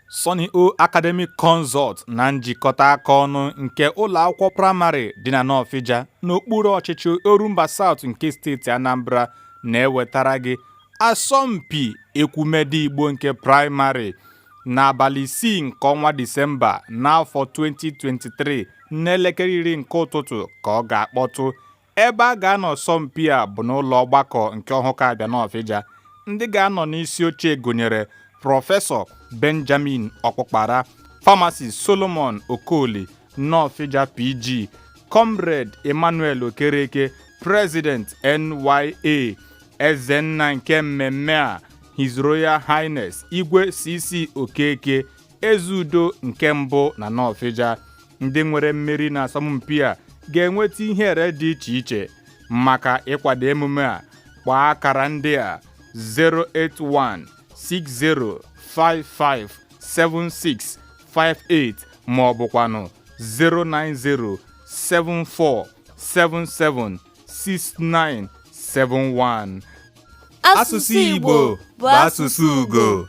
Sonny O Academic Consult na njikọta aka ọnụ nke ụlọ akwụkwọ praịmarị dị na Nawfịja n'okpuru ọchịchị Orumba South nke steeti Anambra na-ewetara gị asọmpi ekwumede Igbo nke praịmarị n'abalị 6 nke ọnwa Disemba n'afọ 2023 n'elekere 10 nke ụtụtụ ka ọ ga-akpọtụ. Ebe a ga-anọ sọmpi a bụ n'ụlọ ọgbakọ nke Ọhụkabịa Nawfịja. Ndị ga-anọ n'isi oche gụnyere Prọfesọ Benjamin Ọkpụkpara, Pharmacist Solomon Okoli, Nawfịja PG, Comrade Emmanuel Okereke, President NYA, Ezenna nke mmemme a, His Royal Highness Igwe CC Okeke, Ezeudo nke mbụ na Nawfịja. Ndị nwere mmeri na asọmpi a ga-enweta ihe ere dị iche iche. Maka ịkwado emume a, kpọọ akara ndị a 08160557658 ma ọ bụkwanụ 09074776971. Asụsụ Igbo bụ asụsụ ugo.